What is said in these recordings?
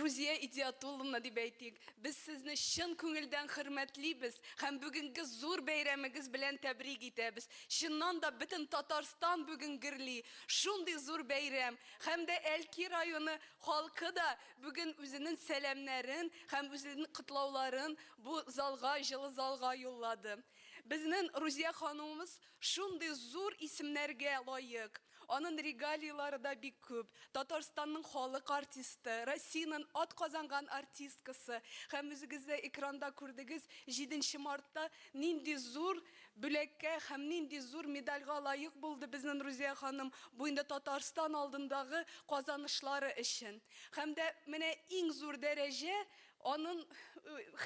Рузия Идиатулловна дип әйтик, без сезне чын күңелдән хөрмәтлибез һәм бүгенге зур бәйрәмегез белән тәбрик итәбез. Чыннан да бөтен Татарстан бүген гөрли, шундый зур бәйрәм. Һәм дә Әлки районы халкы да бүген үзенең сәламнәрен һәм үзенең котлауларын бу залга, җылы залга юллады. Безнең Рузия ханымыбыз шундый зур исемнәргә лаек. Анын регалийлары да бик күп. Татарстанның халык артисты, Россиянен атказанган артисткасы һәм үзегез дә экранда күрдегез, җиденче мартта нинди зур бүләккә һәм нинди зур медальга лаек булды безнен Рузия ханым, бу инде Татарстан алдындагы казанышлары өчен. Һәм дә менә иң зур дәрәҗә Анын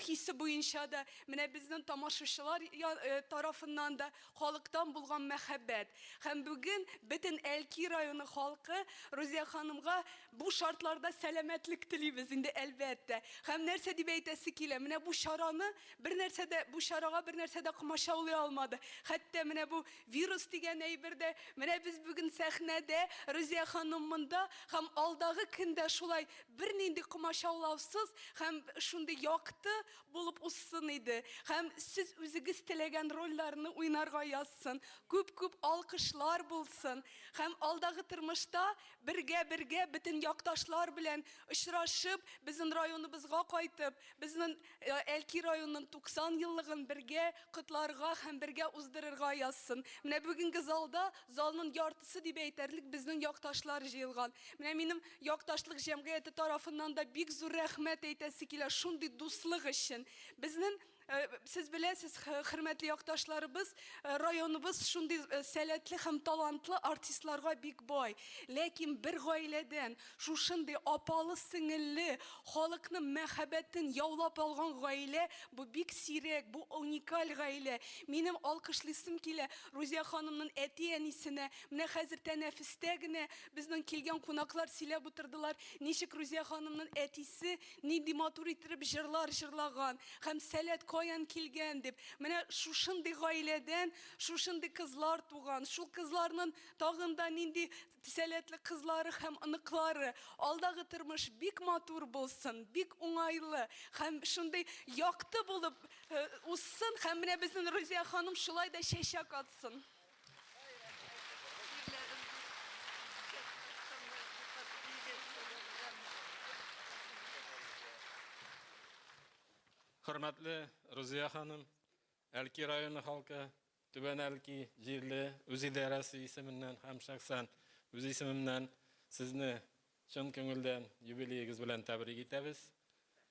хисе буенча да, менә безнен тамашачылар тарафыннан да халыктан булган мәхәббәт. Һәм бүген бөтен Әлки районы халкы Рузия ханымга бу шартларда сәламәтлек телибез инде, әлбәттә. Һәм нәрсә дип әйтәсе килә, менә бу чараны бернәрсә дә, бу чарага бернәрсә дә комачаулый алмады. Хәтта менә бу вирус дигән әйбер дә, менә без бүген сәхнәдә, Рузия ханым монда һәм алдагы көндә шулай Бернинди комачаулаусыз һәм шундый якты булып узсын иде. Һәм сез үзегез теләгән рольләрне уйнарга язсын. Күп-күп алкышлар булсын. Һәм алдагы тормышта бергә-бергә бөтен якташлар белән очрашып, безнең районыбызга кайтып, безнең Әлки районының 90 еллыгын бергә котларга һәм бергә уздырырга язсын. Менә бүгенге залда, залның яртысы дип әйтерлек безнең якташлар җыелган. Менә минем якташлык җәмгыяте тарафыннан да бик зур рәхмәт әйтәсе килә шундый дуслык өчен. Безнең Сез беләсез, хөрмәтле якташларыбыз, районыбыз шундый сәләтле һәм талантлы артистларга бик бай. Ләкин бер гаиләдән шушындый апалы-сеңелле, халыкның мәхәббәтен яулап алган гаилә, бу бик сирәк, бу уникаль гаилә. Минем алкышлыйсым килә Рузия ханымның әти-әнисенә. Менә хәзер тәнәфестә генә безнең килгән кунаклар сөйләп утырдылар, ничек Рузия ханымның әтисе Нинди матур иттереп җырлар җырлаган һәм сәләт каян килгән дип. Менә шушындый гаиләдән шушындый кызлар туган. Шул кызларнын тагын да нинди сәләтле кызлары һәм оныклары. Алдагы тормыш бик матур булсын, бик уңайлы һәм шундый якты булып узсын һәм менә безнен Рузия ханым шулай да чәчәк атсын. Хөрмәтле Рузия ханым, Әлки районы халкы, Түбән Әлки җирле үзидарәсе исеменнән һәм шәхсән үз исемемнән сезне чын күңелдән юбилеегыз белән тәбрик итәбез.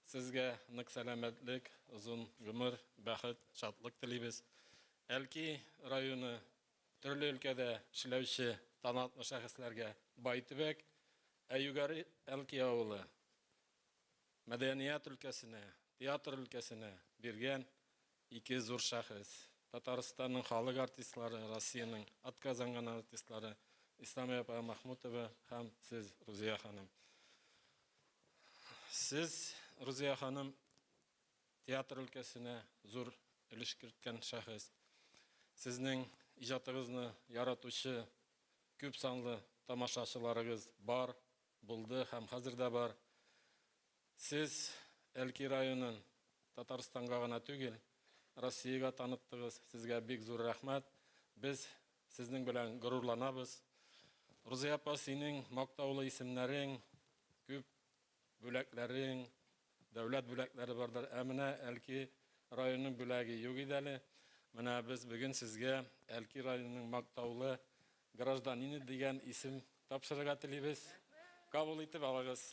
Сезгә нык сәламәтлек, озын гомер, бәхет, шатлык телибез. Әлки районы төрле өлкәдә эшләүче талантлы шәхесләргә бай төбәк, ә Югары Әлки авылы мәдәният өлкәсенә, театр өлкәсенә биргән ике зур шәхес, Татарстанның халык артистлары, Россиянең атказанган артистлары Исламия апа Махмутова һәм сез, Рузия ханым. Сез, Рузия ханым, театр өлкәсенә зур өлеш керткән шәхес. Сезнең иҗатыгызны яратучы күп санлы тамашачыларыгыз бар, булды һәм хәзер дә бар. Сез Әлки районын Татарстанга гына түгел, Россиягә таныттыгыз. Сезгә бик зур рәхмәт. Без сезнең белән горурланабыз. Рузия апа, синең мактаулы исемнәрең күп, бүләкләрең, дәүләт бүләкләре бардыр. Ә менә Әлки районының бүләге юк иде әле. Менә без бүген сезгә Әлки районының мактаулы Гражданины дигән исем тапшырырга телибез. Кабул итеп алыгыз.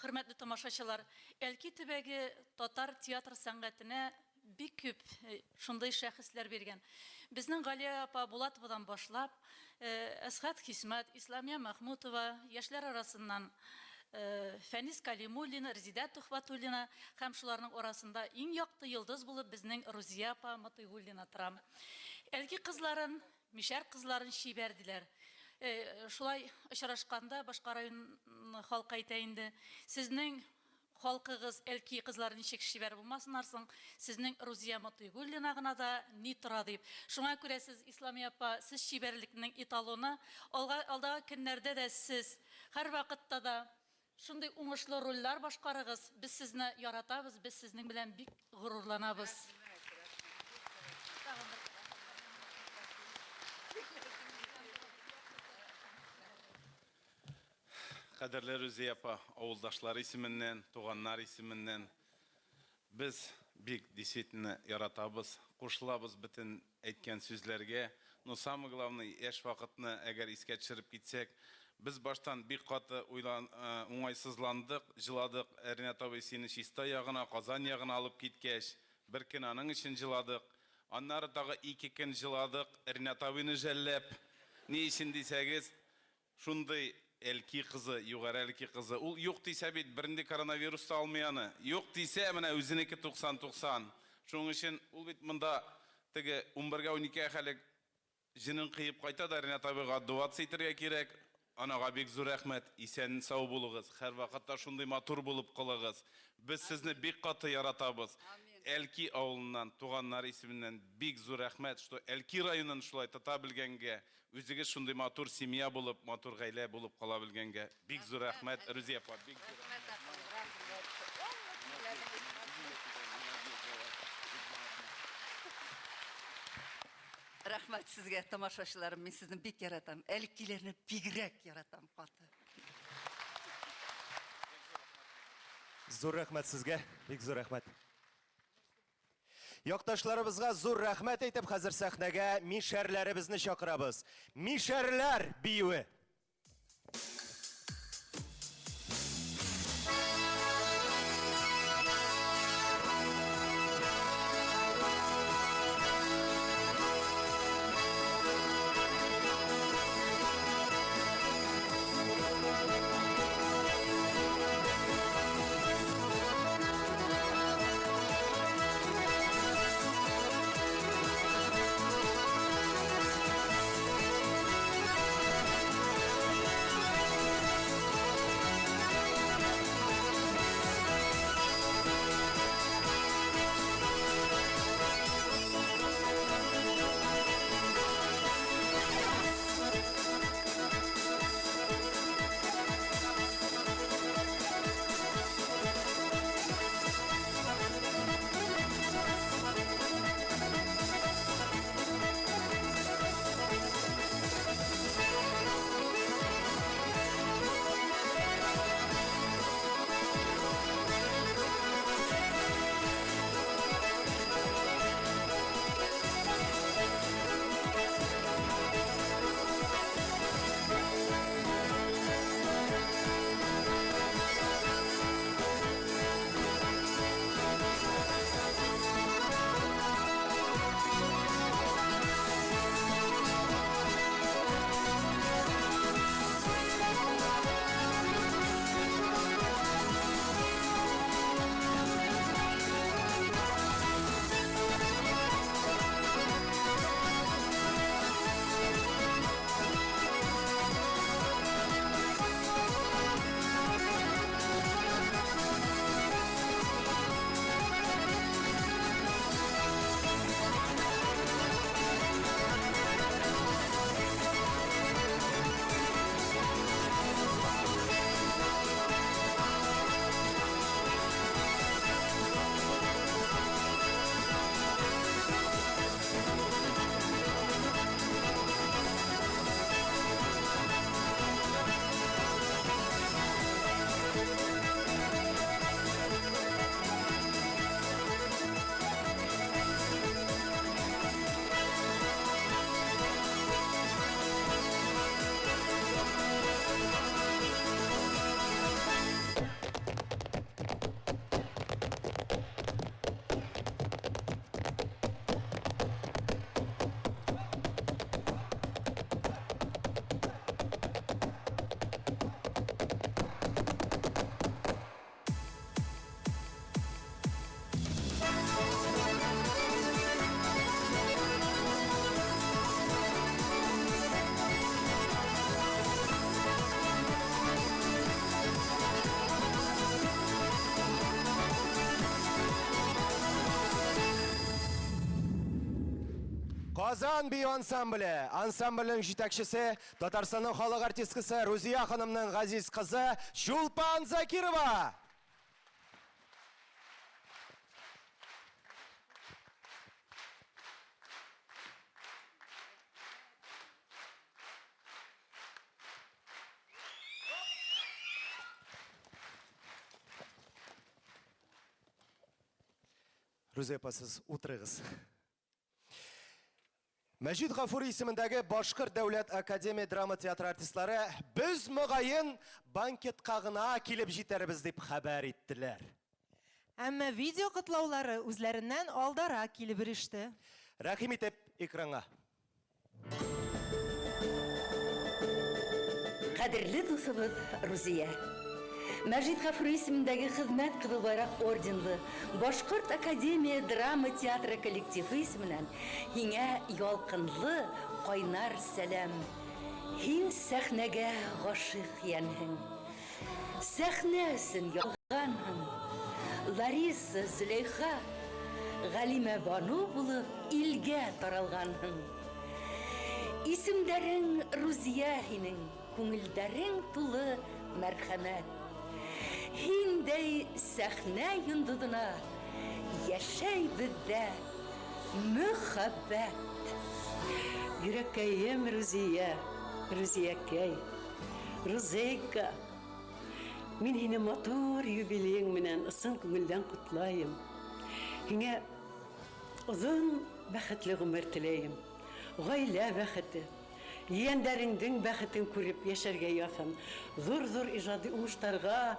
Хөрмәтле тамашачылар, Әлки төбәге татар театр сәнгатенә бик күп шундый шәхесләр биргән. Безнең Галия апа Булатовадан башлап, Әсхәт Хисмәт, Исламия Мәхмүтова, яшьләр арасыннан Фәнис Калимуллин, Резидә Төхвәтуллина һәм шуларның арасында иң якты йолдыз булып безнең Рузия апа Мотыйгуллина тора. Әлки кызларын, мишәр кызларын чибәр диләр. Шулай очрашканда башка район халкы әйтә инде, сезнең халкыгыз Әлки кызлары ничек чибәр булмасыннар соң, сезнең Рузия Мотыйгуллина гына да ни тора дип. Шуңа күрә сез, Исламия апа, сез чибәрлекнең эталоны. Алга, алдагы көннәрдә дә сез һәрвакытта да шундый уңышлы рольләр башкарыгыз. Без сезне яратабыз, без сезнең белән бик горурланабыз. Кадерле Рүзия апа, авылдашлар исеменнән, туганнар исеменнән без бик действительно яратабыз, кушылабыз бөтен әйткән сүзләргә. Но самое главное, яшь вакытны әгәр искә төшереп китсәк, без баштан бик каты уйлан, уңайсызландык, җыладык. Ринат абый сине Чистай ягына, Казан ягына алып киткәч, бер көн аның өчен җыладык. Аннары тагы ике көн җыладык, Ринат абыйны жәлләп. Ни өчен дисәгез, Шундый Әлки кызы, Югары Әлки кызы. Ул юк дисә бит, бернинди коронавирус та алмый аны. Юк дисә, менә үзенеке 90-90. Шуның өчен ул бит монда теге унбергә, уникегә хәле җенен кыеп кайта да, Ренат абыйга отдуваться итәргә кирәк. Анага бик зур рәхмәт. Исән-сау булыгыз, һәрвакытта шундый матур булып калыгыз. Без сезне бик каты яратабыз. Әлки авылыннан, туганнар исеменнән бик зур рәхмәт, что Әлки районын шулай тота белгәнгә, Үзегез шундый матур семья булып, матур гаилә булып кала белгәнгә бик зур рәхмәт, Рүзия апа, бик зур рәхмәт. Рәхмәт сезгә, тамашачыларым, мин сезне бик яратам. Әлкиләрне бигрәк яратам каты. Зур рәхмәт сезгә, бик зур рәхмәт. Якташларыбызга зур рәхмәт әйтеп, хәзер сәхнәгә мишәрләребезне чакырабыз. Мишәрләр биюе! Казан бию ансамбле, ансамбльнең җитәкчесе, Татарстанның халык артисткасы Рузия ханымның газиз кызы Чулпан Закирова. Рузия апа, сез утырыгыз. Мәҗит Гафури исемендәге Башкорт дәүләт академия драма театры артистлары без мөгаен банкетка гына килеп җитәрбез дип хәбәр иттеләр. Әмма видео котлаулары үзләреннән алдарак килеп иреште. Рәхим итеп экранга. Кадерле дусыбыз Рузия! Мәҗит Гафури исемендәге Хезмәт Кызыл Байрак орденлы Башкорт академия драма театры коллективы исеменнән һиңә ялкынлы кайнар сәлам! Һин сәхнәгә гашыйк янһең. Сәхнә өчен янганһың. Лариса, Зөләйха, Галимәбану булып илгә таралганһың. Исемдәрең Рузия һинең, күңелдәрең тулы мәрхәмәт. Һиндәй сәхнә йондызына яшәй бездә мөхәббәт. Йөрәккәем Рузия, Рузиякәй, Рузейка! Мин һине матур юбилеең менән ысын күңелдән котлаем. Һиңә озын бәхетле гомер теләем. Гаилә бәхете, ейәндәреңдең бәхетен күреп яшәргә язсын. Зур-зур иҗади уңыштарга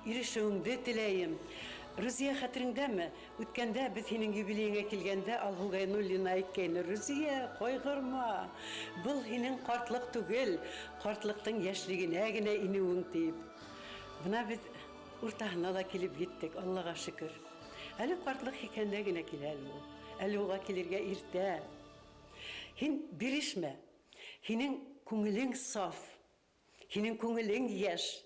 ирешүеңде теләем. Рузия, хәтереңдәме, үткәндә без һинең юбилееңә килгәндә Алһу Гайнуллина әйткәйне, Рузия, кайгырма, был һинең картлык түгел, картлыктың яшьлегенә генә инүең, диеп. Бына без уртаһына да килеп җиттек, Аллага шөкер. Әле картлык һикәндә генә килә әле ул. Әле уга килергә иртә. Һин бирешмә. Һинең күңелең саф. Һинең күңелең яшь.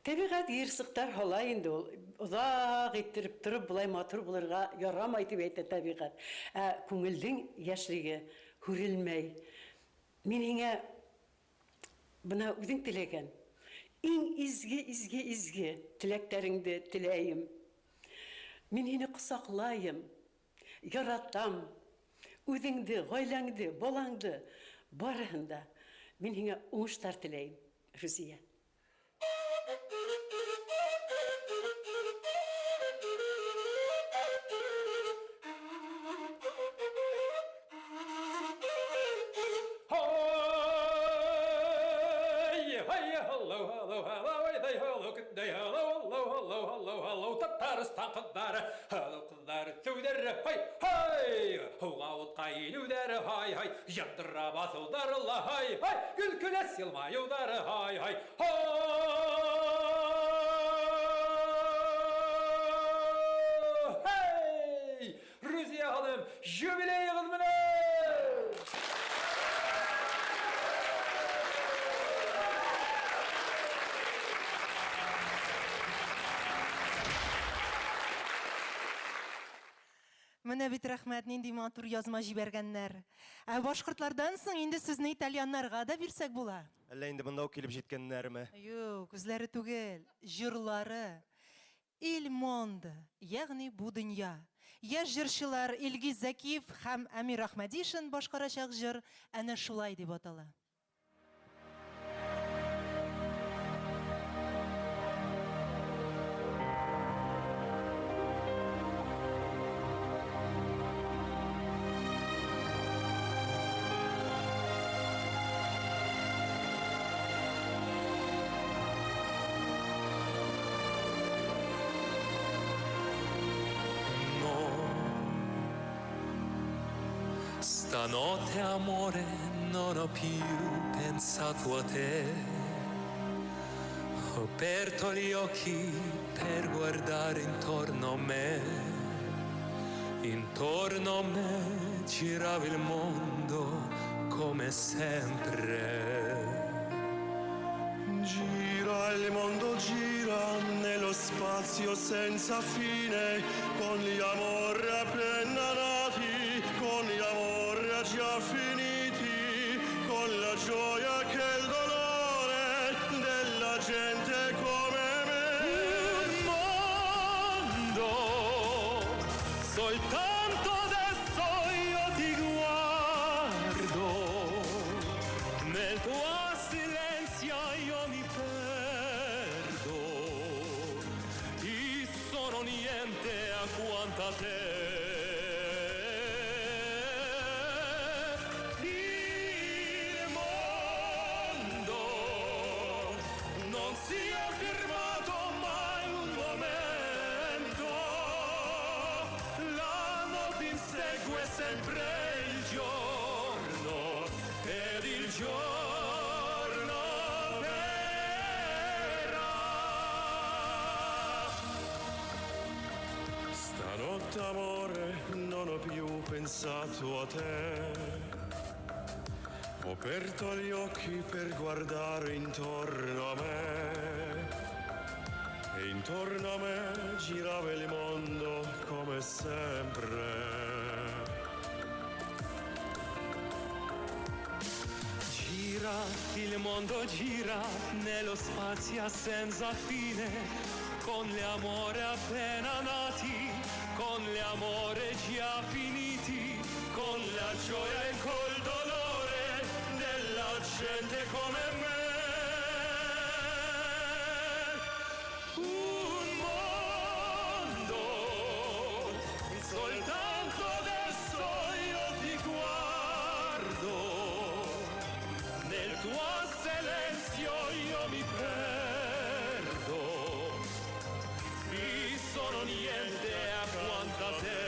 Табигать ерсыктар һала инде ул. Озак иттереп торып болай матур булырга ярамай дип әйтә табигать. Ә күңелнең яшьлеге һүрелмәй. Мин һиңә бына үзең теләгән иң изге, изге, изге теләктәреңде теләем. Мин һине косаклаем, яратам. Үзеңде, гаиләңде, балаңды, барыһын да. Мин һиңә уңыштар теләем, Рузия. Татарстан кызлары, һылу кызлары, сүләре, һай, һай! Һуга утка инүләре, һай, һай! Яндыра басулары, ла, һай, һай! Көлкеләс елмаюлары, һай, һай! Һай! Рузия ханым, юбилеегыз белән! Менә бит рәхмәт, нинди матур язма җибәргәннәр. Ә башкортлардан соң инде сүзне итальяннарга да бирсәк була. Әллә инде монда ук килеп җиткәннәрме? Юк, үзләре түгел, җырлары. Il mondo, ягъни бу дөнья. Яшь җырчылар Илгиз Зәкиев һәм Әмир Әхмәдишин башкарачак җыр әнә шулай дип атала. Stanotte amore non ho più pensato a te. Ho aperto gli occhi per guardare intorno a me. Intorno a me girava il mondo come sempre. Gira il mondo, gira nello spazio senza fine, con gli amor appena nati, con gli amor già finiti, con la gioia che il dolore della gente come me. Un mondo, soltanto adesso io ti guardo, nel tuo silenzio io mi perdo, ti sono niente a quanto a te. Il mondo non si è fermato mai un momento, la notte insegue sempre il giorno ed il giorno verrà. Stanotte amore non ho più pensato a te. Ho aperto gli occhi per guardare intorno a me. E intorno a me girava il mondo come sempre. Gira, il mondo gira nello spazio senza fine, con l'amore appena nati, con l'amore già finiti, con la gioia e col dolore della gente come me. Un mondo, soltanto adesso io ti guardo, nel tuo silenzio io mi perdo, mi sono niente a quanto a te.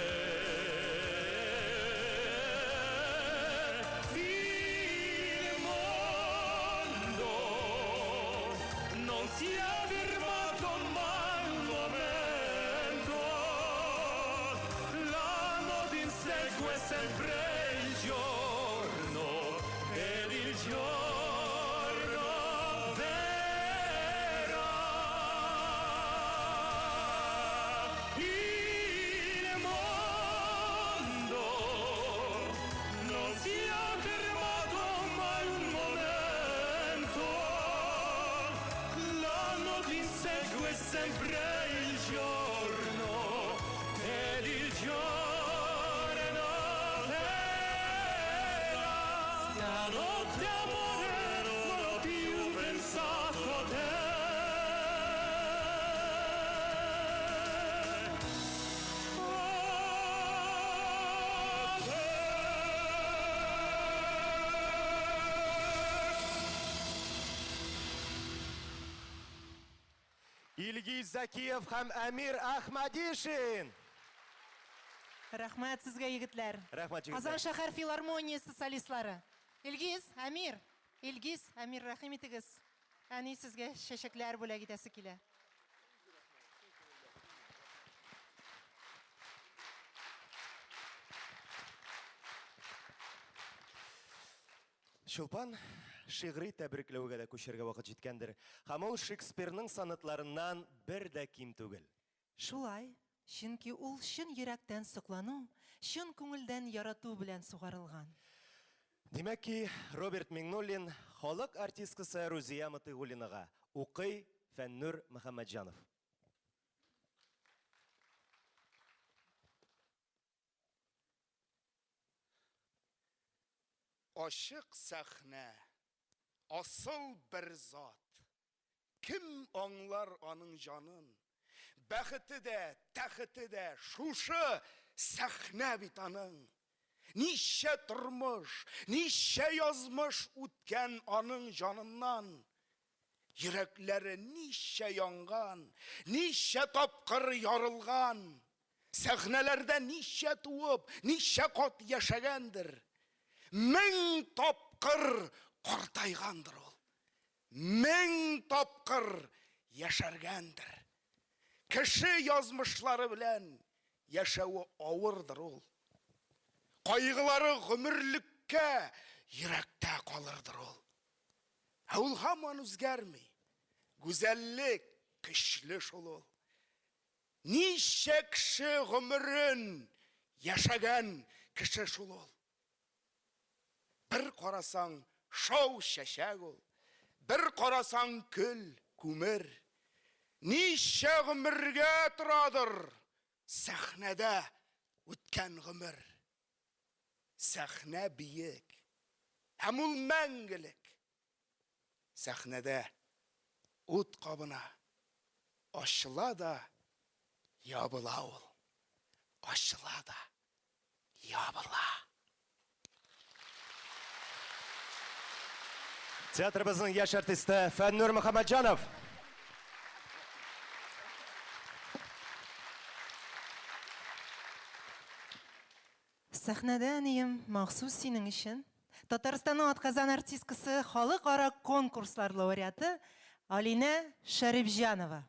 Il mondo non si è fermato mai un momento, la notte insegue sempre il giorno ed il giorno verrà. Il mondo non si è fermato mai un momento, la notte insegue sempre il giorno ed il giorno verrà. Stanotte amore non ho più pensato a te. Илгиз Зәкиев һәм Әмир Әхмәдишин. Рәхмәт сезгә, егетләр. Рәхмәт, егетләр. Казан шәһәр филармониясе солистлары. Илгиз, Әмир, Илгиз, Әмир, рәхим итегез. Әни сезгә чәчәкләр бүләк итәсе килә. Чулпан, шигъри тәбрикләүгә дә күчәргә вакыт җиткәндер. Һәм ул Шекспирның сонетларыннан бер дә ким түгел. Шулай, чөнки ул чын йөрәктән соклану, чын күңелдән ярату белән сугарылган. Димәк ки, Роберт Миңнуллин халык артисткасы Рузия Мотыйгуллинага укый Фәннүр Мөхәммәтҗанов. Ачык сәхнә, асыл бер зат. Кем аңлар аның җанын? Бәхете дә, тәхете дә шушы сәхнә бит аның. Ничә тормыш, ничә язмыш үткән аның җаныннан. Йөрәкләре ничә янган, ничә тапкыр ярылган. Сәхнәләрдә ничә туып, ничә кат яшәгәндер. Мең тапкыр картайгандыр ул. Мең тапкыр яшәргәндер. Кеше язмышлары белән яшәве авырдыр ул. Кайгылары гомерлеккә йөрәктә калырдыр ул. Ә ул һаман үзгәрми. Гүзәллек көчле шул ул. Ничә кеше гомерен яшәгән кеше шул ул. Бер карасаң, шау чәчәк ул, Бер карасаң, көл, күмер. Ничә гомергә торадыр Сәхнәдә үткән гомер. Сәхнә биек һәм ул мәңгелек. Сәхнәдә ут кабына, Ачыла да ябыла ул, Ачыла да ябыла. Театрыбызның яшь артисты Фәннур Мөхәммәтҗанов. Сәхнәдә әнием махсус синең өчен Татарстанның атказан артисткасы, халыкара конкурслар лауреаты Алинә Шәрипҗанова.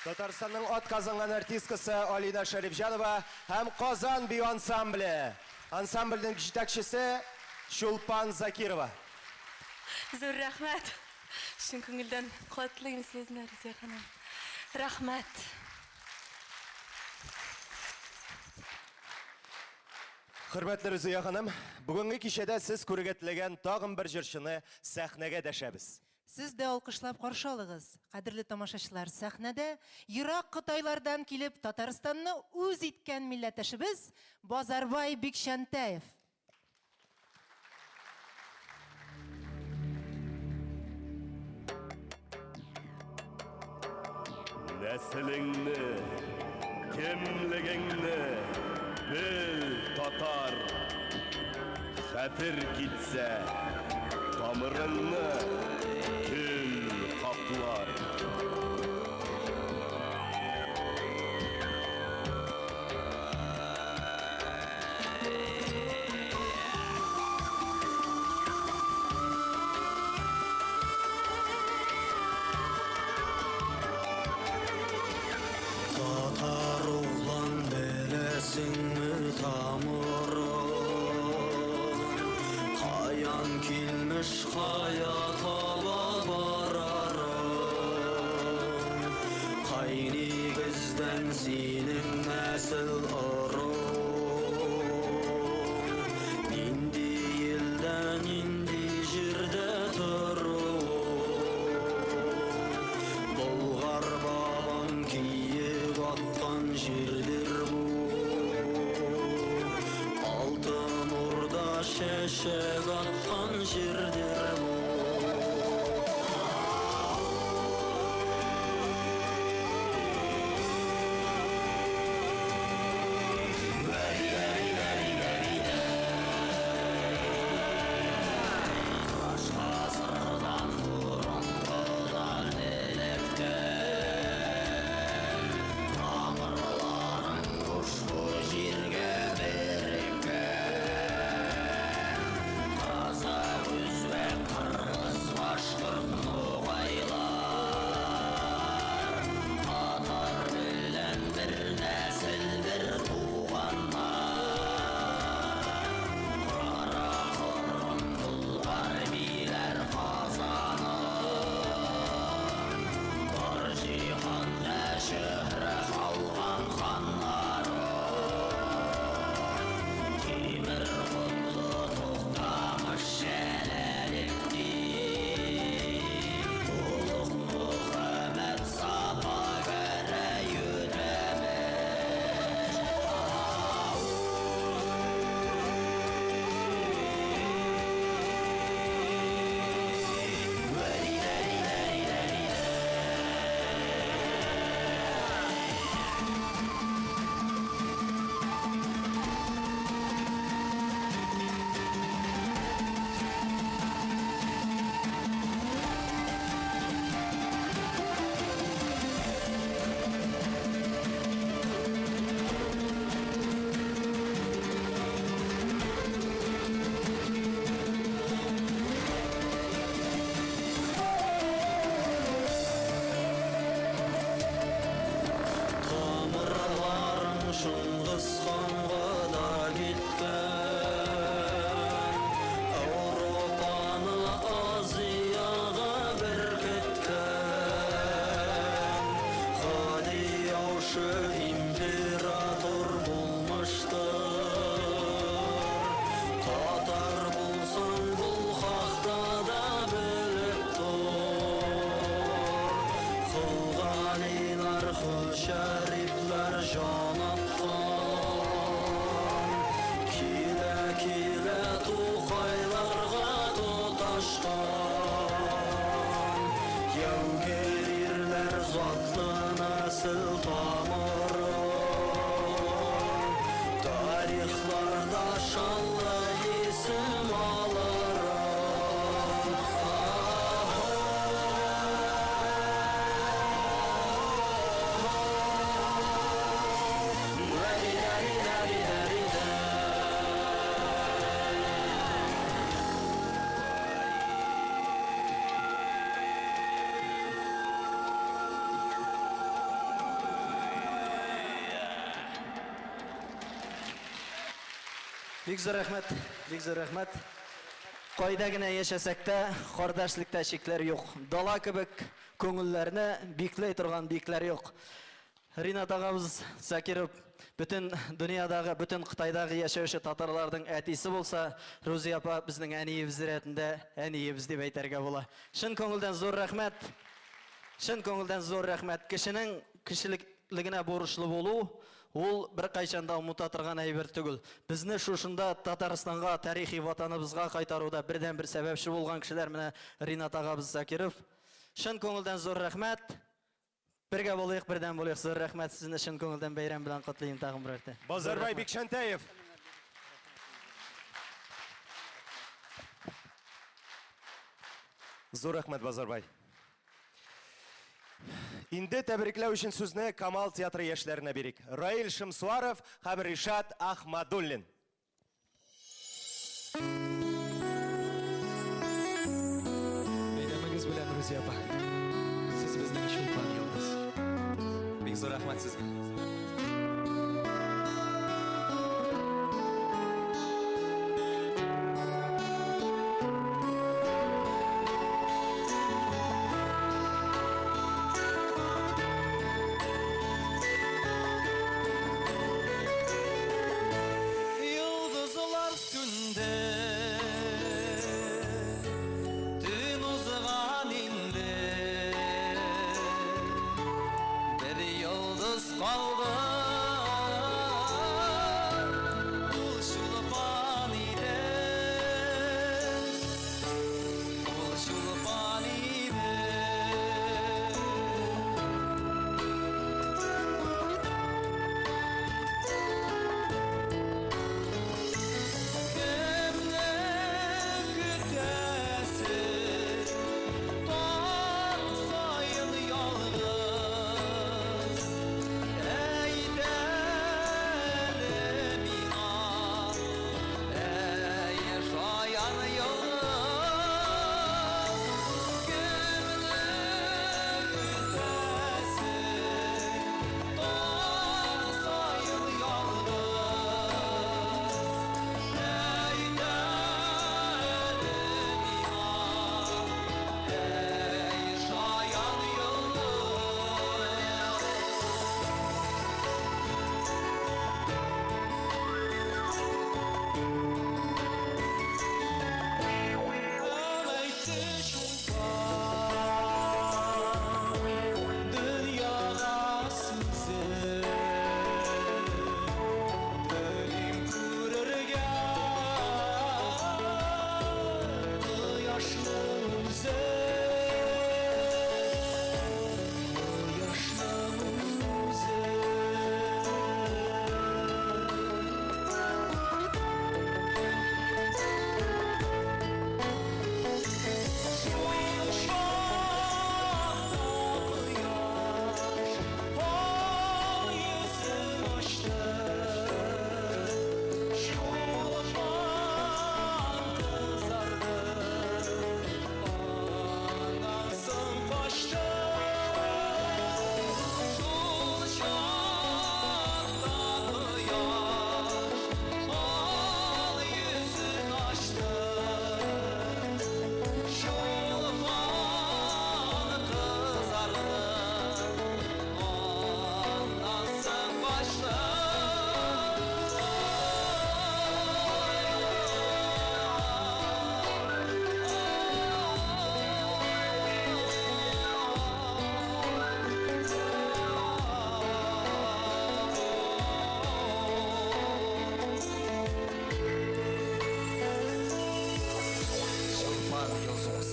Татарстанның атказанган артисткасы Алина Шәрипҗанова һәм Казан бию ансамбле. Ансамбльнең җитәкчесе Чулпан Закирова. Зур рәхмәт. Чын күңелдән котлыйм сезне, Рузия ханым. Рәхмәт. Хөрмәтле Рузия ханым, бүгенге кичәдә сез күрергә теләгән тагын бер җырчыны сәхнәгә дәшәбез. Сез дә алкышлап каршы алыгыз, кадерле тамашачылар, сәхнәдә ерак Кытайлардан килеп Татарстанны үз иткән милләттәшебез Базарбай Бикчәнтәев. Нәселеңне, кемлегеңне бел, татар! Хәтер китсә, тамырыңны көл каплар. Татар углан беләсеңме тамырын? Каян килмеш, кая таба барарын? Кай нигездән синең нәсел ыруң? Нинди илдә, нинди җирдә торуың? Болгар бабаң киек аткан җирдер бу. Алтын Урда чәчәк аткан җирдер бу. Тамырларың Чыңгыз ханга да киткән, Ауропаны Азиягә беркеткән. Һади яучы император булмыштыр. Татар булсаң, бу хакта да белеп тор. Кол Галилар, Кол Шәрипләр җан аткан. Килә-килә Тукайларга тоташкан. Яугир ирләр затлы нәсел тамыры. Тарихларда шанлы исем алырын. Бик зур рәхмәт, бик зур рәхмәт. Кайда генә яшәсәк тә, кардәшлектә чикләр юк. Дала кебек күңелләрне бикләй торган бикләр юк. Ринат агабыз Закиров бөтен дөньядагы, бөтен Кытайдагы яшәүче татарларның әтисе булса, Рузия апа безнең әниебез рәтендә, әниебез дип әйтергә була. Чын күңелдән зур рәхмәт. Чын күңелдән зур рәхмәт. Кешенең кешелеклегенә бурычлы булу, ул беркайчан да оныта торган әйбер түгел. Безне шушында Татарстанга, тарихи ватаныбызга кайтаруда бердәнбер сәбәпче булган кешеләр менә Ринат агабыз Закиров. Чын күңелдән зур рәхмәт. Бергә булыйк, бердәм булыйк. Зур рәхмәт сезне чын күңелдән бәйрәм белән котлыйм тагын бер мәртә. Базарбай Бикчәнтәев. Зур рәхмәт, Базарбай. Инде тәбрикләү өчен сүзне Камал театры яшьләренә бирик. Раил Шымсуаров һәм Ришат Ахмадуллин. Бәйрәмегез белән, Рузия апа. Сез безнең чулпан йолдыз. Бик зур рәхмәт сезгә. Йолдызлар сүнде, төн узган инде. Бер йолдыз калды, ул чулпан иде. Ул чулпан иде. Кемне көтәсез? Таң саен ялгыз. Әйт әле миңа, әй, шаян йолдыз. Кемне көтәсең? Таң саен ялгыз. Әйт әле миңа, әй, шаян йолдыз. Һәм әйтте чулпан дөньяга сүзен. Телим күрергә кояшның үзен. Кояшның үзен. Шул чакта кояш ал йөзен ачты, Чулпан кызарды, аннан соң качты. Шул чакта кояш ал йөзен ачты, Чулпан кызарды, аннан соң качты. Чулпан йолдыз.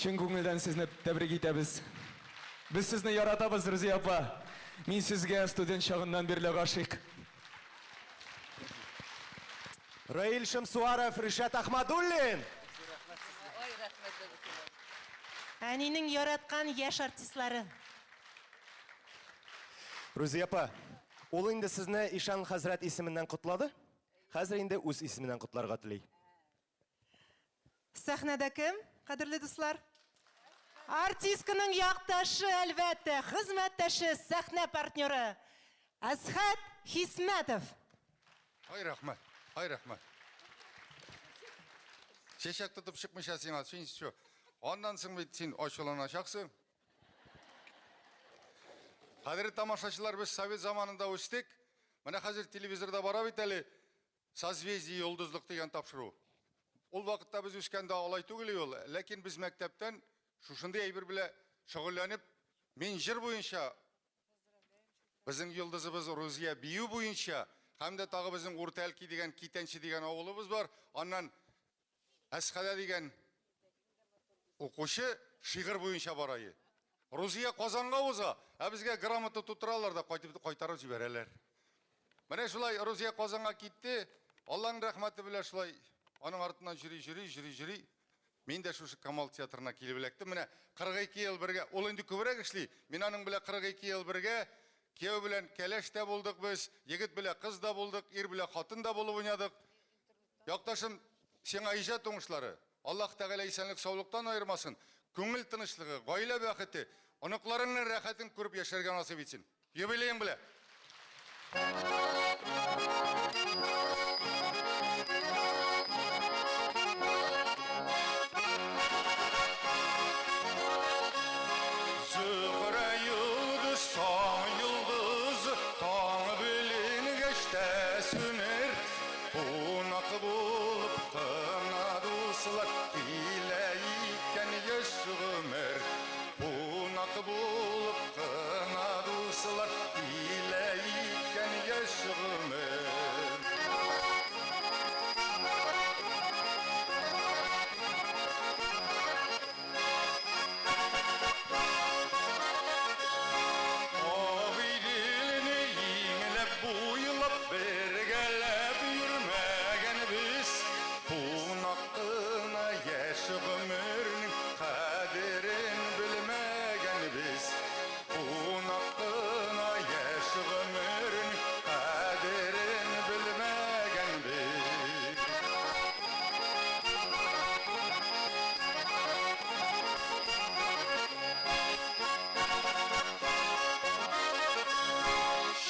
Чын күңелдән сезне тәбрик итәбез. Без сезне яратабыз, Рузия апа. Мин сезгә студент чагыннан бирле гашыйк. Раил Шәмсуаров, Ришат Ахмадуллин. Ай, рәхмәт, бәбекәйләр. Әнинең яраткан яшь артистлары. Рузия апа, ул инде сезне Ишан хәзрәт исеменнән котлады. Хәзер инде үз исеменнән котларга тели. Сәхнәдә кем, кадерле дуслар? Артистканың якташы, әлбәттә, хезмәттәше, сәхнә партнеры Әсхәт Хисмәтов. Ай рәхмәт, ай рәхмәт. Чәчәк тотып чыкмыйча сиңа, син что? Аннан соң бит син ачуланачаксың. Кадерле тамашачылар, без совет заманында үстек. Менә хәзер телевизорда бара бит әле Созвездие йолдызлык дигән тапшыру. Ул вакытта без үскәндә алай түгел иде ул, ләкин без мәктәптән шушындый әйбер белән шөгыльләнеп, мин җыр буенча безнең йолдызыбыз Рузия бию буенча һәм дә тагы безнең Урта Әлки дигән Китәнче дигән авылыбыз бар. Аннан Әсхәдә дигән укучы шигырь буенча бара иде. Рузия Казанга уза, ә безгә грамота тутыралар да кайтып кайтарып җибәрәләр. Менә шулай Рузия Казанга китте. Алланың рәхмәте белән шулай аның артыннан йөри, йөри, йөри, йөри. Мин дә шушы Камал театрына килеп эләктем. Менә 42 ел бергә, ул инде күбрәк эшли. Мин аның белән 42 ел бергә кияү белән кәләш тә булдык без, егет белән кыз да булдык, ир белән хатын да булып уйнадык. Якташым, сиңа иҗат уңышлары, Аллаһ Тәгалә исәнлек-саулыктан аермасын, күңел тынычлыгы, гаилә бәхете, оныкларыңның рәхәтен күреп яшәргә насыйп итсен. Юбилеең белән! Зөһрә йолдыз, таң йолдызы, таң беленгәч тә сүнер. Кунак булып кына дуслар килә икән яшь гомер. Кунак булып кына дуслар килә икән яшь гомер. Агыйделне иңләп буйлап бергәләп йөрмәгән без. Кунак кына яшь гомернең кадерен белмәгән без. Кунак кына яшь гомернең кадерен белмәгән без.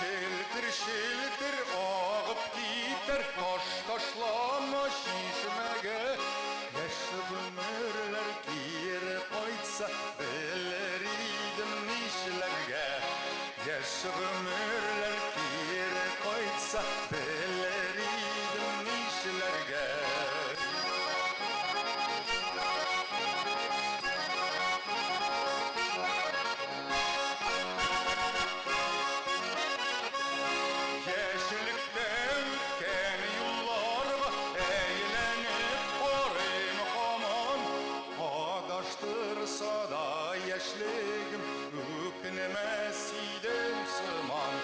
Челтер-челтер агып китәр, таш ташлама чишмәгә. Яшь гомерләр кире кайтса, белер идем нишләргә. Яшь гомерләр кире кайтса, белер идем нишләргә. Яшьлектә үткән юлларга әйләнеп карыйм һаман. Адаштырса да яшьлегем, үкенмәс идем сыман.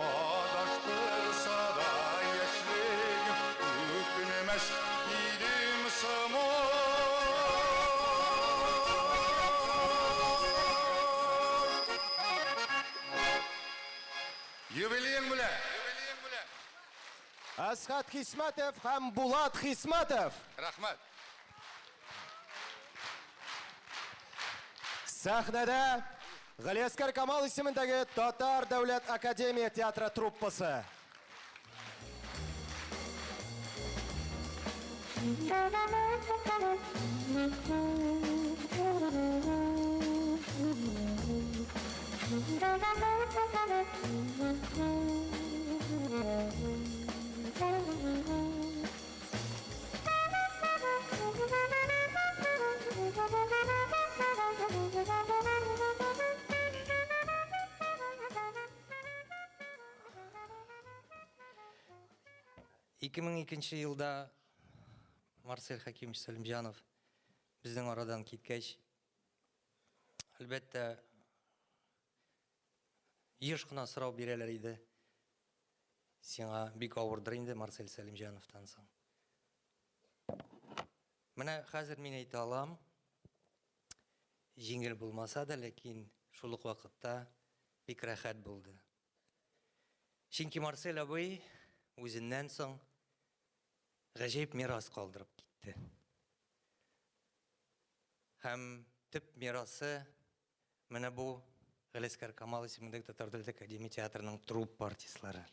Адаштырса да яшьлегем, үкенмәс идем сыман. Юбилеең белән! Әсхәт Хисмәтов һәм Булат Хисмәтов. Рәхмәт. Сәхнәдә Галиәскәр Камал исемендәге Татар дәүләт академия театры труппасы. 2002 елда Марсель Хәкимович Сәлимҗанов безнең арадан киткәч, әлбәттә, еш кына сорау бирәләр иде. Сиңа бик авырдыр инде Марсель Сәлимҗановтан соң. Менә хәзер мин әйтә алам, җиңел булмаса да, ләкин шул ук вакытта бик рәхәт булды. Чөнки Марсель абый үзеннән соң гаҗәеп мирас калдырып китте. Һәм төп мирасы менә бу Галиәсгар Камал исемендәге Татар дәүләт академия театрының труппа артистлары.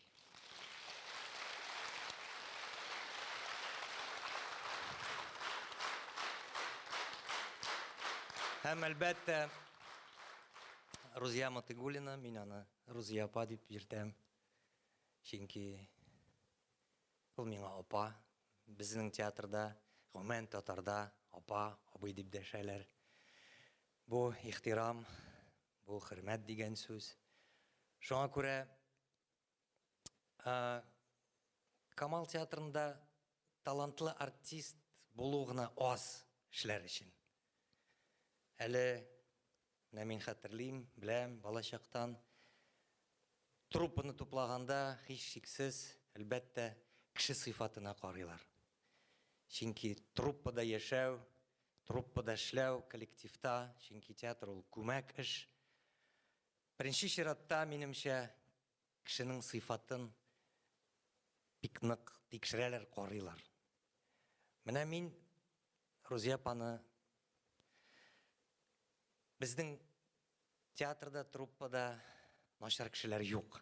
Һәм әлбәттә, Рузия Мотыйгуллина, мин аны Рузия апа дип йөртәм. Чөнки ул миңа апа. Безнең театрда, гомумән татарда апа, абый дип дәшәләр. Бу ихтирам, бу хөрмәт дигән сүз. Шуңа күрә Камал театрында талантлы артист булу гына аз эшләр өчен. Әле менә мин хәтерлим, беләм, балачактан труппаны туплаганда һичшиксез, әлбәттә, кеше сыйфатына карыйлар. Чөнки труппада яшәү, труппада эшләү, коллективта, чөнки театр ул күмәк эш. Беренче чиратта, минемчә, кешенең сыйфатын бик нык тикшерәләр, карыйлар. Менә мин Рузия апаны безнең театрда, труппада начар кешеләр юк.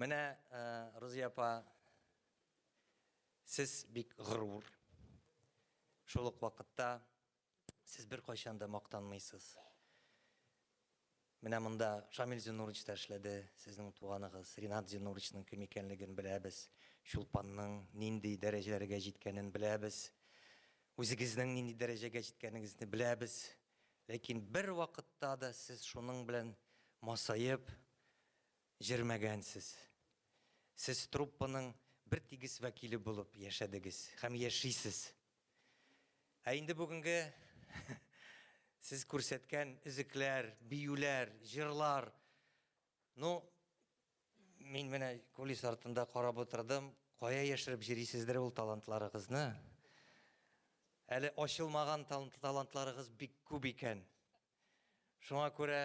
Менә э, Рузия апа, сез бик горур. Шул ук вакытта Сез беркайчан да мактанмыйсыз. Менә монда Шамил Зиннурович та эшләде, сезнең туганыгыз. Ринат Зиннуровичның кем икәнлеген беләбез. Чулпанның нинди дәрәҗәләргә җиткәнен беләбез. Үзегезнең нинди дәрәҗәгә җиткәнегезне беләбез. Ләкин бер вакытта да сез шуның белән масаеп җөрмәгәнсез. Сез труппаның бер тигез вәкиле булып яшәдегез һәм яшисез. Ә инде бүгенге сез күрсәткән өзекләр, биюләр, җырлар, ну, мин менә кулис артында карап утырдым, кая яшереп җөрисездер ул талантларыгызны? Әле ачылмаган талантларыгыз бик күп икән. Шуңа күрә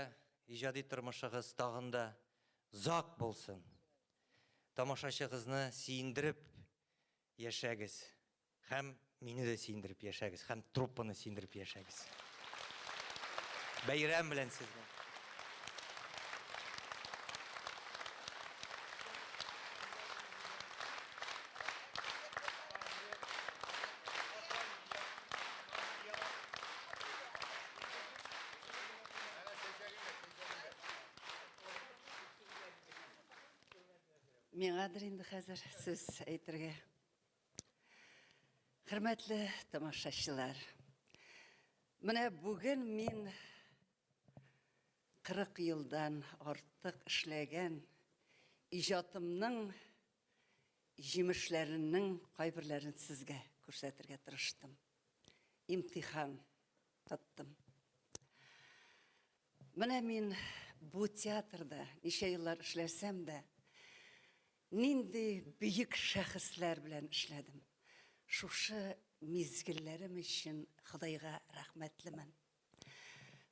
иҗади тормышыгыз тагын да зак булсын. Тамашачыгызны сөендереп яшәгез. Һәм мине дә сөендереп яшәгез, һәм труппаны сөендереп яшәгез. Бәйрәм белән сезне! Миңадыр инде хәзер сүз әйтергә. Хөрмәтле тамашачылар, менә бүген мин 40 елдан артык эшләгән иҗатымның җимешләренең кайберләрен сезгә күрсәтергә тырыштым. Имтихан тоттым. Менә мин бу театрда ничә еллар эшләсәм дә, нинди бөек шәхесләр белән эшләдем. Шушы мизгелләрем өчен Ходайга рәхмәтлемен.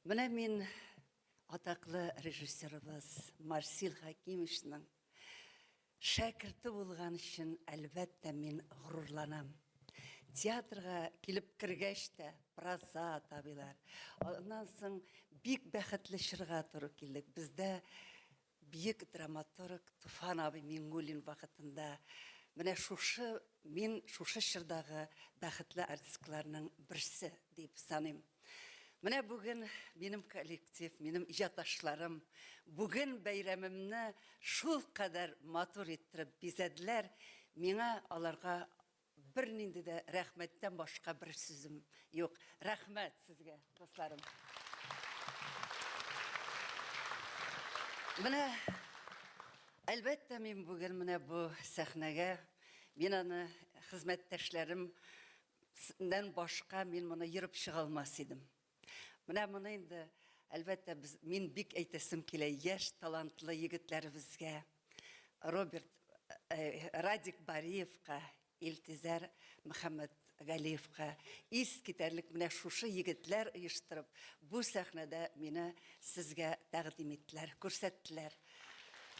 Менә мин атаклы режиссерыбыз Марсил Хәкимовичның Шәкерте булган өчен, әлбәттә, мин горурланам. Театрга килеп кергәч тә, Прозат абыйлар. Аннан соң бик бәхетле чорга туры килдек. Бездә бөек драматург Туфан абый Миңнуллин вакытында менә шушы мин шушы чордагы бәхетле артистларның берсе дип саныйм. Менә бүген минем коллектив, минем иҗатташларым бүген бәйрәмемне шулкадәр матур иттереп бизәделәр. Миңа аларга бернинди дә рәхмәттән башка бер сүзем юк. Рәхмәт сезгә, дусларым. Менә әлбәттә мин бүген менә бу сәхнәгә мин аны хезмәттәшләрем Нән башка мин моны ерып чыга алмас идем. Менә моны инде, әлбәттә, без, мин бик әйтәсем килә яшь талантлы егетләребезгә, Роберт, э, Радик Бариевка, Илтизәр Мөхәммәтгалиевка ис китәрлек менә шушы егетләр оештырып, бу сәхнәдә мине сезгә тәкъдим иттеләр, күрсәттеләр.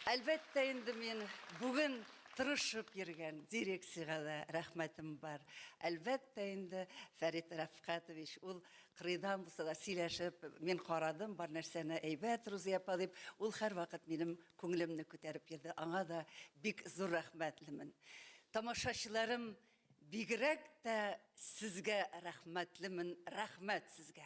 Әлбәттә инде мин бүген тырышып йөргән дирекциягә дә рәхмәтем бар. Әлбәттә инде Фәрит Рәфкатович ул кырыйдан булса да сөйләшеп, мин карадым бар нәрсәне әйбәт Рузия апа дип, ул һәрвакыт минем күңелемне күтәреп йөрде. Аңа да бик зур рәхмәтлемен. Тамашачыларым. Бигрәк тә сезгә рәхмәтлемен, рәхмәт сезгә.